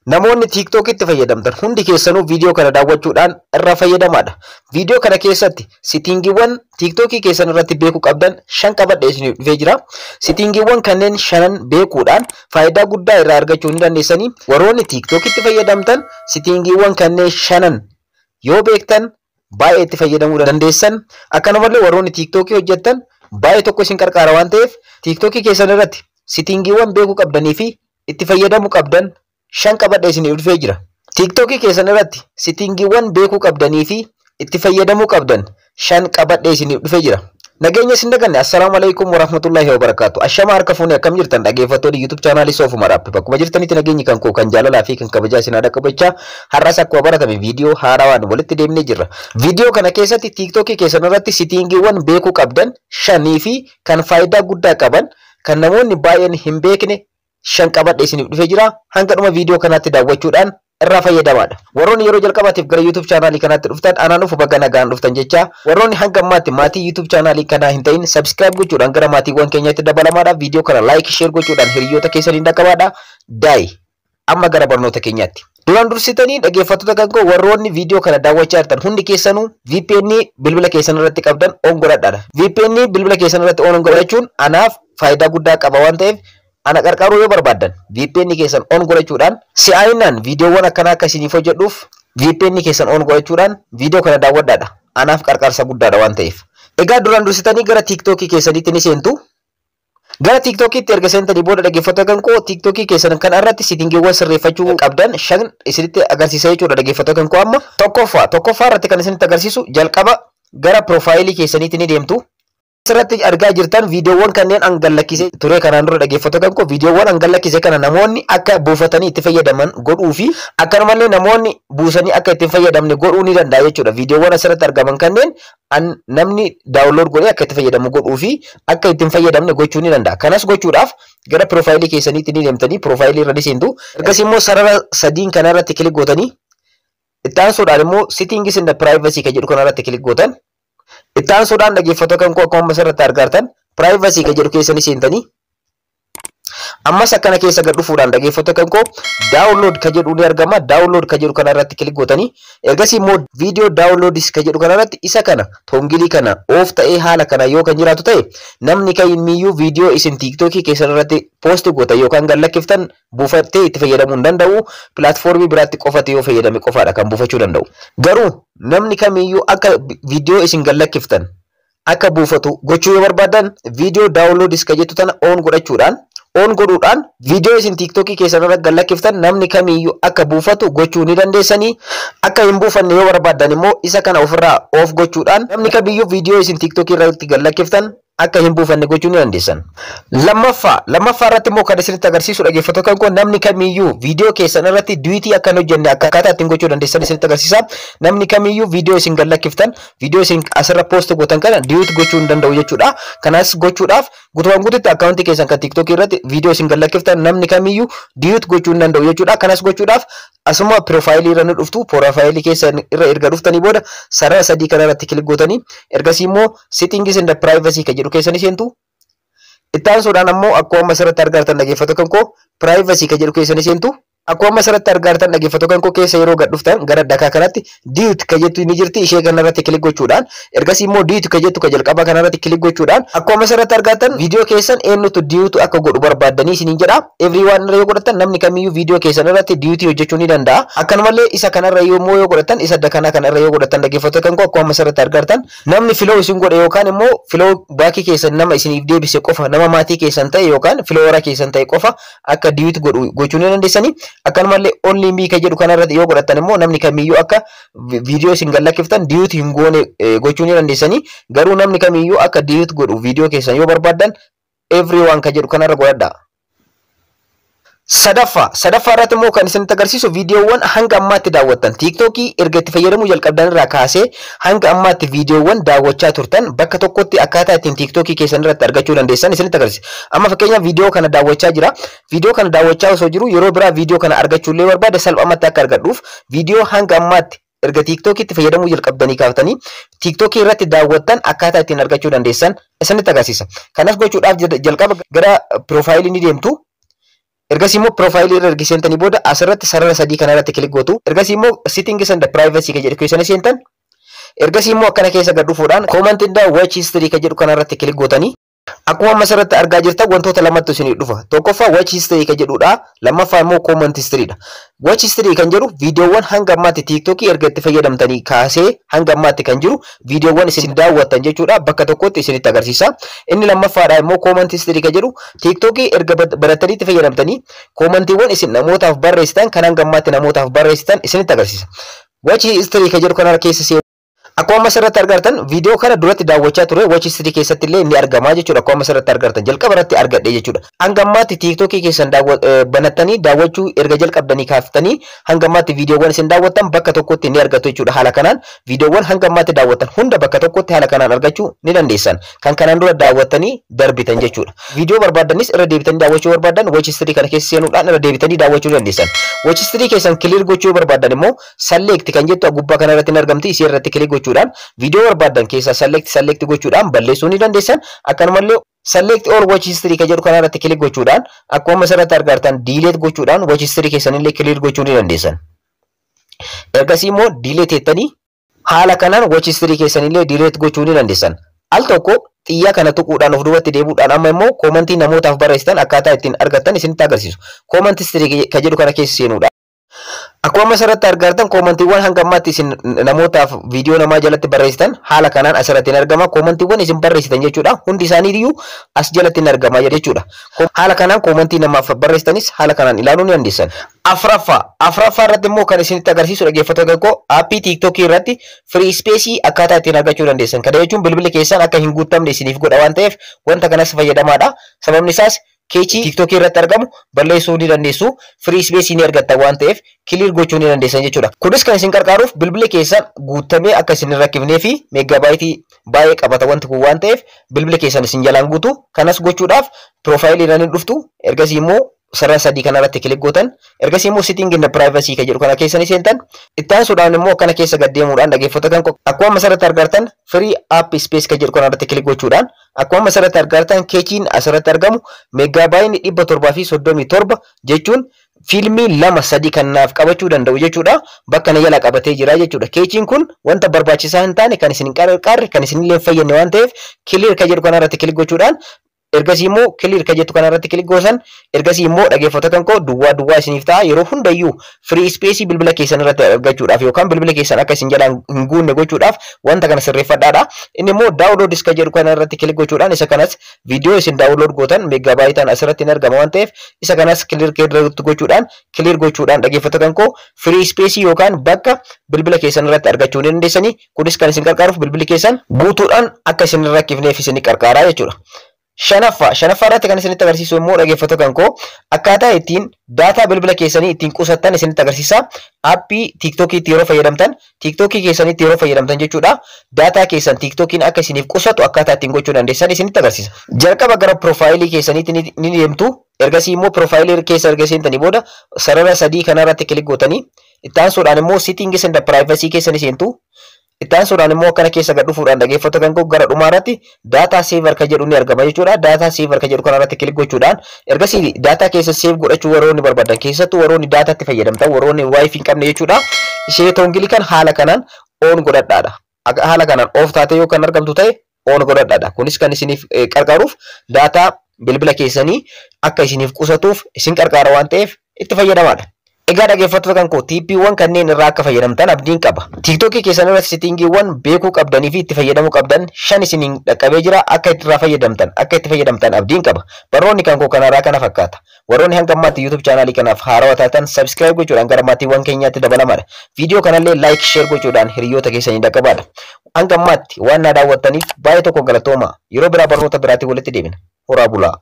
Namoonni TikTokitti fayyadamtan hundi keessanuu viidiyoo kana daawwachuudhaan irraa fayyadamaadha. Viidiyoo kana keessatti settingiiwwan TikTokii keessan irratti beekuu qabdan shan qabadhee isiniif dhufee jira. Settingiiwwan kanneen shanan beekuudhaan faayidaa guddaa irraa argachuu ni dandeessanii. Warroonni TikTokitti fayyadamtan settingiiwwan kanneen shanan yoo beektan baay'ee itti fayyadamuu dandeessan. Akkanumallee warroonni TikTokii hojjettan baay'ee tokko isin qarqaara waan ta'eef, TikTokii keessan irratti settingiiwwan beekuu qabdanii fi itti fayyadamuu qabdan shan qabadhee isiniif dhufee jira. TikTokii keessan irratti settingiiwwan beekuu qabdanii fi itti fayyadamuu qabdan shan qabadhee isiniif dhufee jira. Nageenya isin daganne, assalaamu alaikum warahmatullahi wabarakatuh. Ashama, harka fuunee, akkam jirtan, dhaggeeffattoonni YouTube chaanaalii Soofuma Rapp? Bakkuma jirtanitti nageenyi kan koo kan jaalalaa fi kan kabajaa isin haadha qabachaa, har'as akkuma baratame viidiyoo haarawaan walitti deemnee jirra. Viidiyoo kana keessatti TikTokii keessan irratti settingiiwwan beekuu qabdan shanii fi kan faayidaa guddaa qaban, kan namoonni baay'een hin beekne shan qabadhee isiniif dhufee jira. Hanga dhuma viidiyoo kanaatti daawwachuudhaan irraa fayyadamaadha. Warroonni yeroo jalqabaatiif gara YouTube chaanaalii kanaatti dhuftan, anaan dhufu, baga nagaan dhuftan jecha, warroonni hanga ammaatti maatii YouTube chaanaalii kanaa hin ta'in subscribe gochuudhaan gara maatiiwwan keenyaatti dabalamaadha. Viidiyoo kana like, share gochuudhaan hiriyoota keessaniin dhaqqabaadha. Daayi, amma gara barnoota keenyaatti. Duraan dursitanii, dhaggeeffattoota kan koo, warroonni viidiyoo kana daawwachaa jirtan hundi keessanuu VPN bilbila keessan irratti qabdan on godhadhaadha. VPN bilbila keessan irratti on godhachuun anaaf faayidaa guddaa qaba waan ta'eef, ana qarqaruu yoo barbaaddan VPN keessan on godhachuudhaan, si'aayinaan viidiyoowwan akkanaa akka isiniif hojjedhuuf VPN keessan on godhachuudhaan viidiyoo kana daawwadhaadha. Anaaf qarqarsa guddaadha waan ta'eef. Egaa duraan dursitanii gara TikTokii keessanitti ni seentu. Gara TikTokiitti erga seentanii booda, dhaggeeffattoota kan koo, TikTokii keessan kana irratti settingiiwwan sirreeffachuu qabdan shan isinitti agarsiisa jechuudha, dhaggeeffattoota kan koo. Amma tokkoffaa irratti kan isinitti agarsiisu, jalqaba gara profaayilii keessaniitti ni deemtu. Asirratti argaa jirtan viidiyoowwan kanneen an gallakkisee ture kanaan dura. Dhaggeeffattoota kan koo, viidiyoowwan an gallakkise kana namoonni akka buufatanii itti fayyadaman godhuu fi akkanumallee namoonni buusanii akka itti fayyadamne godhuu ni danda'a jechuudha. Viidiyoowwan asirratti argaman kanneen an namni download godhee akka itti fayyadamu godhuu fi akka itti hin fayyadamne gochuu ni danda'a. Kanas gochuudhaaf gara piroofaayilii keessaniitti ni deemtanii piroofaayilii irra ni seentu. Ergasii immoo sarara sadiin kana irratti click gootanii, itti aansuudhaan immoo settings and privacy kan jedhu kana irratti click gootan. Itti aansuudhaan, dhaggeeffattoota kan koo, akkuma asirratti argartan privacy kan jedhu keessanii seentanii, ammas akkana keessa gad dhufuudhaan, dhaggeeffattoota kan koo, download kan jedhu ni argama. Download kan jedhu kana irratti click gootanii, ergasii immoo video downloads kan jedhu kana irratti isa kana toggle kana off ta'ee haala kana yoo kan jiraatu ta'e, namni kamiyyuu viidiyoo isin TikTokii keessan irratti post gootan yookaan gad lakkiftan buufattee itti fayyadamuu hin danda'u. Pilaatfoormii biraatti qofatti yoo fayyadame qofaadha kan buufachuu danda'u. Garuu namni kamiyyuu akka viidiyoo isin gad lakkiftan akka buufatu gochuu yoo barbaadan, video downloads kan jettu tana on godhachuudhaan, on godhuudhaan viidiyoo isin TikTokii keessan irra gad lakkiftan namni kamiyyuu akka buufatu gochuu ni dandeessanii. Akka hin buufanne yoo barbaaddan immoo isa kana ofirraa off gochuudhaan namni kamiyyuu viidiyoo isin TikTokii irratti gad lakkiftan akka hin buufanne gochuu ni dandeessan. Lammaffaa irratti immoo kan isinitti agarsiisu, dhaggeeffattoota kan koo, namni kamiyyuu viidiyoo keessan irratti duet akka hin hojjenne akkaataa ittiin gochuu dandeessan isinitti agarsiisa. Namni kamiyyuu viidiyoo isin gad lakkiftan, viidiyoo isin asirra post gootan kana duet gochuu hin danda'u jechuudha. Kanas gochuudhaaf guutumaan guututti akkaawuntii keessan kan TikTokii irratti viidiyoo isin gad lakkiftan namni kamiyyuu duet gochuu hin danda'u jechuudha. Kanas gochuudhaaf asuma piroofaayilii irra ni dhuftu. Piroofaayilii keessa irra erga dhuftanii booda sarara sadii kana irratti click gootanii, ergasii immoo settings and privacy kan jedhu keessa ni seentu. Itti aansuudhaan ammoo akkuma asirratti argartan, dhaggeeffattoota kan koo, privacy kan jedhu keessa ni seentu. Akkuma asirratti argartan, dhaggeeffattoota kan koo, keessa yeroo gad dhuftan gara dakaa kanatti duet kan jettu ni jirti. Ishee kanarratti click gochuudhaan, ergasii immoo duet kan jettu kan jalqabaa kanarratti click gochuudhaan, akkuma asirratti argattan viidiyoo keessan eenyutu duet akka godhu barbaaddanii isiniin jedha. Everyone irra yoo godhattan namni kamiyyuu viidiyoo keessan irratti duet hojjechuu ni danda'a. Akkanumallee isa kanarra yommuu yoo godhattan, isa dakanaa kanarra yoo godhattan, dhaggeeffattoota kan koo, akkuma asirratti argattan namni follow isin godhe yookaan immoo follow back keessan nama isiniif deebise qofa, nama maatii keessan ta'e yookaan follower keessan ta'e qofa akka duet godhu gochuu ni dandeessanii. Akkanumallee only me kan jedhu kanarratti yoo godhattan immoo namni kamiyyuu akka viidiyoo isin gad lakkiftan duet hin goone gochuu ni dandeessanii. Garuu namni kamiyyuu akka duet godhu viidiyoo keessan yoo barbaaddan everyone kan jedhu kanarra godhadha. Sadaffaa irratti immoo kan isinitti agarsiisu, viidiyoowwan hanga ammaatti daawwattan, TikTokii erga itti fayyadamuu jalqabdan irraa kaasee hanga ammaatti viidiyoowwan daawwachaa turtan bakka tokkotti akkaataa ittiin TikTokii keessan irratti argachuu dandeessan isinitti agarsiisa. Amma fakkeenyaaf viidiyoo kana daawwachaa jira. Viidiyoo kana daawwachaa osoo jiru yeroo biraa viidiyoo kana argachuu illee barbaade, salphumatti akka argadhuuf viidiyoo hanga ammaatti erga TikTokiitti fayyadamuu jalqabdanii kaaftanii TikTokii irratti daawwattan akkaataa ittiin argachuu dandeessan isinitti agarsiisa. Kanas gochuudhaaf jalqaba gara piroofaayilii ni deemtu. Ergasii immoo profileii irra ergi seentanii booda asirratti sarara sadii kanarratti click gootu. Ergasii immoo settings and privacy kan jedhu keessa seentan. Ergasii immoo akkana keessa gad dhufuudhaan comment and watch history kan jedhu kanarratti click gootanii, akkuma amma asirratti argaa jirtan wantoota lamatu isinii dhufa. Tokkoffaa watch history kan jedhudha. Lammaffaa immoo comment history dha. Watch history kan jedhu viidiyoowwan hanga ammaatti TikTokii erga itti fayyadamtanii kaasee hanga ammaatti kan jiru viidiyoowwan isin daawwattan jechuudha. Bakka tokkotti isinitti agarsiisa. Inni lammaffaadha immoo comment history kan jedhu TikTokii erga barattanii itti fayyadamtanii commentiiwwan isin namootaaf barreessitan, kan hanga ammaatti namootaaf barreessitan isinitti agarsiisa. Watch history kan jedhu kana keessa seenu. Akkuma amma asirratti argartan viidiyoo kana duratti daawwachaa ture watch history keessatti illee ni argama jechuudha. Akkuma amma asirratti argartan jalqaba irratti argadhe jechuudha. Hanga ammaatti TikTokii keessan banattanii daawwachuu erga jalqabdanii kaaftanii hanga ammaatti viidiyoowwan isin daawwattan bakka tokkotti ni argatu jechuudha. Haala kanaan viidiyoowwan hanga ammaatti daawwattan hunda bakka tokkotti haala kanaan argachuu ni dandeessan. Kan kanaan dura daawwattanii darbitan jechuudha. Viidiyoo barbaaddanis irra deebitanii daawwachuu barbaadan watch history kana keessa seenuudhaan irra deebitanii daawwachuu ni dandeessan. Watch history keessan clear gochuu barbaadan immoo select kan jettu gubbaa kana irratti ni argamti, isii irratti click gochuudhaan viidiyoo barbaadan keessaa select select gochuudhaan balleessuu ni dandeessan. Akkanumallee select all watch history kan jedhu kana irratti click gochuudhaan akkuma asirratti argartan delete gochuudhaan watch history keessanillee clear gochuu ni dandeessan. Ergasii immoo delete jettanii haala kanaan watch history keessanillee delete gochuu ni dandeessan. Al tokko xiyyaa kana tuquudhaan of duubatti deebi'uudhaan amma immoo commentii namootaaf barreessitan akkaataa ittiin argattan isinitti agarsiisu. Comment history kan jedhu kana keessa seenuudha. Akkuma amma asirratti argartan commentiiwwan hanga ammaatti isin namootaaf viidiyoo namaa jalatti barreessitan haala kanaan asirratti ni argama. Commentiiwwan isin barreessitan jechuudha. Hundi isaanii iyyuu as jalatti ni argama jechuudha. Haala kanaan commentii namaaf barreessitanis haala kanaan ilaaluu ni dandeessan. Afraffaa. Afraffaa irratti immoo kan isinitti agarsiisu, dhaggeeffattoota koo, appii TikTokii irratti free space akkaataa ittiin argachuu dandeessan. Kana jechuun bilbilli keessan akka hin guutamne isiniif godha waan ta'eef wanta kanas fayyadamaadha. Sababni isaas cacheii TikTokii irratti argamu balleessuu ni dandeessu. Free space ni argattan waan ta'eef clear gochuu ni dandeessan jechuudha. Kunis kan isin qarqaaruuf bilbilli keessan guutamee akka isin hin rakkifnee fi megabyteii baay'ee qabata wanti kun waan ta'eef bilbilli keessan isin jalaan guutu. Kanas gochuudhaaf profileii irra ni dhuftu. Ergasii immoo sarara sadii kanarratti click gootan. Ergasii immoo setting and privacy kan jedhu kana keessa ni seentan. Itti aansuudhaan immoo akkana keessa gad deemuudhaan, dhaggeeffattoota kan, akkuma amma asirratti argartan free up space kan jedhu kanarratti click gochuudhaan akkuma amma asirratti argartan cacheiin asirratti argamu megabyteni 737 jechuun fiilmii lama sadi kan naaf qabachuu danda'u jechuudha. Bakka na jala qabatee jira jechuudha. Cacheiin kun wanta barbaachisaa hin taane, kan isin hin qarqaarre, kan isin illee hin fayyadne waan ta'eef clear kan jedhu kanarratti click gochuudhaan, ergasii immoo clear kan jettu kanarratti click gootan. Ergasii immoo, dhaggeeffattoota kan koo, duwwaa duwwaa isiniif ta'a. Yeroo hundayyuu free space bilbila keessan irratti argachuudhaaf yookaan bilbila keessan akka isin jalaan hin guunne gochuudhaaf wanta kana sirreeffadhaadha. Inni immoo download kan jedhu kanarratti click gochuudhaan isa kanas viidiyoo isin download gootan megabyteaan asirratti hin argama waan ta'eef isa kanas clear gochuudhaan, clear gochuudhaan, dhaggeeffattoota kan koo, free space yookaan bakka bilbila keessan irratti argachuu ni dandeessanii. Kunis kan isin qarqaaruuf bilbilli keessan guutuudhaan akka isin hin rakkifneef isin qarqaaraa jechuudha. Shanaffaa irratti kan isinitti agarsiisu immoo, dhaggeeffattoota kan koo, akkaataa ittiin daataa bilbila keessanii ittiin qusattan isinitti agarsiisa. Appii TikTokiitti yeroo fayyadamtan, TikTokii keessanitti yeroo fayyadamtan jechuudha. Daataa keessan TikTokiin akka isiniif qusatu akkaataa ittiin gochuu dandeessan isinitti agarsiisa. Jalqaba gara profileii keessaniitti ni deemtu. Ergasii immoo profileii keessa erga seentanii booda sarara sadii kanarratti click gootanii, itti aansuudhaan immoo settings and privacy keessa ni seentu. Itti aansuudhaan immoo akkana keessa gad dhufuudhaan, dhaggeeffattoota kan koo, gara dhumaa irratti data saver kan jedhu ni argama jechuudha. Data saver kan jedhu kanarratti click gochuudhaan ergasii daataa keessa save godhachuu warroonni barbaadan, keessattuu warroonni daataatti fayyadamtan, warroonni WiFi hin qabne jechuudha. Ishee toggleii kan haala kanaan on godhadhaadha. Haala kanaan off taatee yoo kan argamtu ta'e on godhadhaadha. Kunis kan isiniif qarqaaruuf daataa bilbila keessanii akka isiniif qusatuuf isin qarqaara waan ta'eef itti fayyadamaadha. Egaa dhaggeeffattoota kan koo, tippiiwwan kanneen irraa akka fayyadamtan abdiin qaba. TikTokii keessan irratti settingiiwwan beekuu qabdanii fi itti fayyadamuu qabdan shan isiniin dhaqqabee jira, akka irraa fayyadamtan, akka itti fayyadamtan abdiin qaba. Barnoonni kan koo kanarraa kana fakkaata. Warroonni hanga ammaatti YouTube channelii kanaaf haarawaa taatan subscribe gochuudhaan gara maatiiwwan keenyaatti dabalamaadha. Viidiyoo kanallee like, share gochuudhaan hiriyoota keessanii dhaqqabaadha. Hanga ammaatti waan na daawwattaniif baay'ee tokko galatooma. Yeroo biraa barnoota biraatiin walitti deebina. Horaa bulaa.